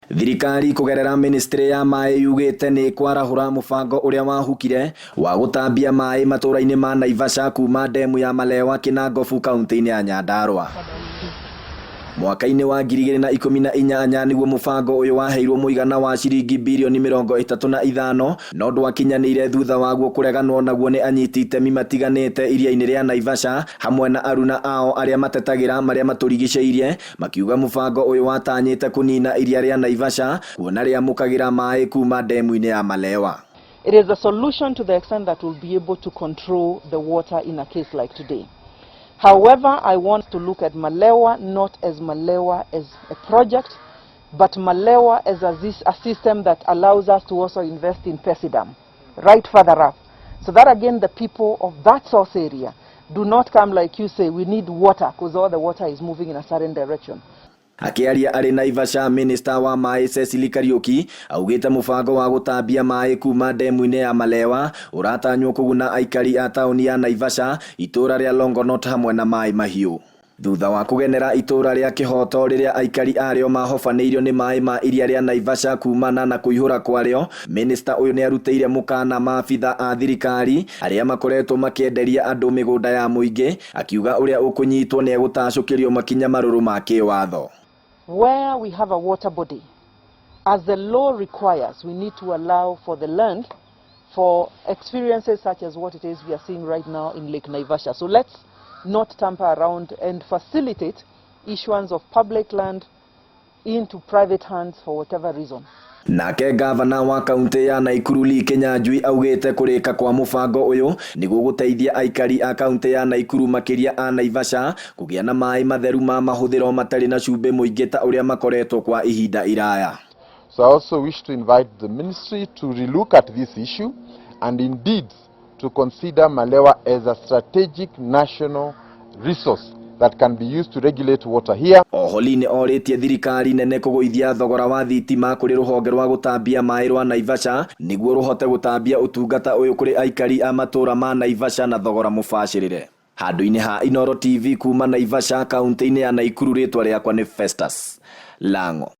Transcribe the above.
Thirikari kũgerera ministry ya maĩ yugĩte nĩ ĩkwarahũra mũbango ũrĩa wahukire wa gũtambia maĩ matũra-inĩ ma Naivasha kuma ndemu ya Malewa Kinangofu kaunti-inĩ ya Nyandarua. Mwaka-inĩ wa 2018 nĩguo mũbango ũyũ waheirwo mũigana wa ciringi birioni 35 no ndwakinyanĩire thutha waguo kũreganwo naguo nĩ anyiti itemi matiganĩte iria-inĩ rĩa Naivasha hamwe na aruna ao arĩa matetagĩra marĩa matũrigicĩirie makiuga mũbango ũyũ watanyĩte kũnina iria rĩa Naivasha kuona rĩamũkagĩra maĩ kuma ndemu-inĩ ya Malewa. It is a solution to the extent that we'll be able to control the water in a case like today. However, I want to look at Malewa not as Malewa as a project, but Malewa as a system that allows us to also invest in Pesi Dam, right further up. So that again, the people of that source area do not come like you say, we need water, because all the water is moving in a certain direction. Akĩaria arĩ Naivasha, minista wa maĩ Cecily Kariuki augĩte mũbango wa gũtambia maĩ kuma ndemu-inĩ ya Malewa ũratanywo kũguna aikari a taũni ya Naivasha, itũra rĩa Longonot hamwe na Maĩ Mahiũ. Thutha wa kũgenera itũra rĩa Kĩhoto rĩrĩa aikari arĩo mahobanĩirio nĩ maĩ ma iria rĩa Naivasha kumana na kũihũra kwarĩo, minista ũyũ nĩarutĩire mũkana maabitha a thirikari arĩa makoretwo makĩenderia andũ mĩgũnda ya mũingĩ, akiuga ũrĩa ũkũnyitwo nĩegũtacũkĩrio makinya marũrũ ma kĩwatho. Where we have a water body, as the law requires, we need to allow for the land for experiences such as what it is we are seeing right now in Lake Naivasha. So let's not tamper around and facilitate issuance of public land into private hands for whatever reason. Nake gavana wa kaunti ya Naikuru Lee Kinyanjui augĩte kũrĩka kwa mũbango ũyũ nĩguo gũteithia aikari a kaunti ya Naikuru makĩria a Naivasha kũgĩa na maĩ matheru ma mahũthĩro matarĩ na cumbĩ mũingĩ ta ũrĩa makoretwo kwa ihinda iraya. So I also wish to invite the ministry to relook at this issue and indeed to consider Malewa as a strategic national resource that can be used to regulate water here. Oho Lee nĩ orĩtie thirikari nene kũgũithia thogora wa thitima kũrĩ rũhonge rwa gũtambia maĩ rwa Naivasha nĩguo rũhote gũtambia ũtungata ũyũ kũrĩ aikari a matũra ma Naivasha na thogora mũbacĩrĩre. Handũ-inĩ ha Inooro TV kuma Naivasha kaunti-inĩ ya Naikuru, rĩtwa rĩakwa nĩ Festus Lango.